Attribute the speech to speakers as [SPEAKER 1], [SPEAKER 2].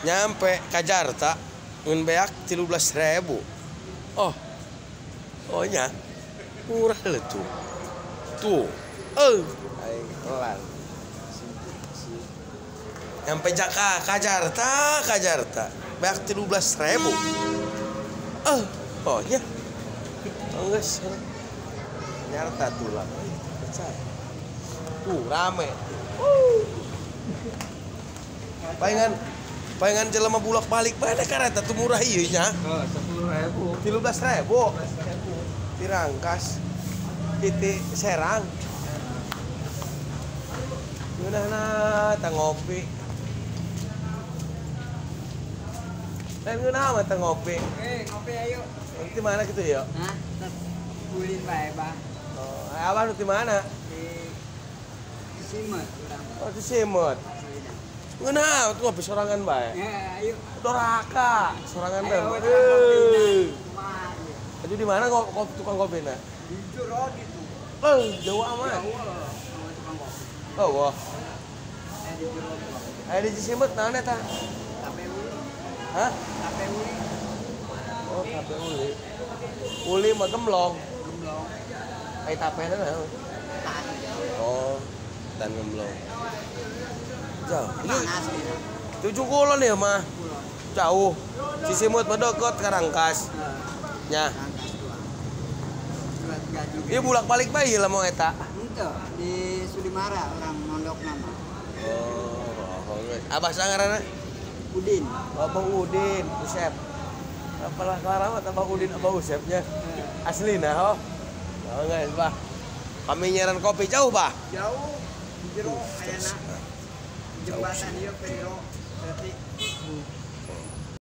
[SPEAKER 1] Nyampe ka Jakarta ngan beak 13.000. Oh. Oh nya. Murah leuh tuh. Tuh. Aing telan. Nyampe Jakarta, ka Jakarta. Beak 13.000. Oh nya. Oh geus. Jakarta tulang. Percaya. Tuh rame. Palingan jelema bulak-balik bae kareta tuh murah ieu nya.
[SPEAKER 2] Oh, 10.000.
[SPEAKER 1] 13.000. Tirangkas titik Serang. Ngeunahna tah ngopi. Lain ngeunah mah tah ngopi.
[SPEAKER 2] Ngopi ayo.
[SPEAKER 1] Nanti mana gitu ya?
[SPEAKER 2] Hah? Ulin bae, Bah.
[SPEAKER 1] Oh, abah nu di mana?
[SPEAKER 2] Di Simet urang.
[SPEAKER 1] Oh, di Simet. Ngeunah tuh ngopi sorangan bae.
[SPEAKER 2] Ya, ayo.
[SPEAKER 1] Doraka, sorangan bae. Ayo di mana kok tukang kopina?
[SPEAKER 2] Di jero gitu.
[SPEAKER 1] Jauh amat.
[SPEAKER 2] Jauh tukang kopi.
[SPEAKER 1] Oh, wah.
[SPEAKER 2] Di jero.
[SPEAKER 1] Aya di Simet naon eta?
[SPEAKER 2] Tape uli.
[SPEAKER 1] Hah?
[SPEAKER 2] Tape uli.
[SPEAKER 1] Oh, tape uli. Uli mah gemblong.
[SPEAKER 2] Gemblong.
[SPEAKER 1] Ai tapena naon?
[SPEAKER 2] Tan.
[SPEAKER 1] Oh, tan gemblong. Jauh.
[SPEAKER 2] Panas gitu.
[SPEAKER 1] 7 kulon ya mah. Jauh. Sisimut mah deket Karangkas. Nya. Ieu bulak-balik bae lah mau eta.
[SPEAKER 2] Henteu, di Sudimara orang mondok nama.
[SPEAKER 1] Oh, abah sangarana?
[SPEAKER 2] Udin.
[SPEAKER 1] Abah Udin, Usep. Apalah kelarawat Abah Udin, Abah Usepnya. Aslina oh. Oh guys, bah. Kami nyaran kopi jauh, Bah.
[SPEAKER 2] Jauh. Di jero ayana. Jembatan ieu Periro.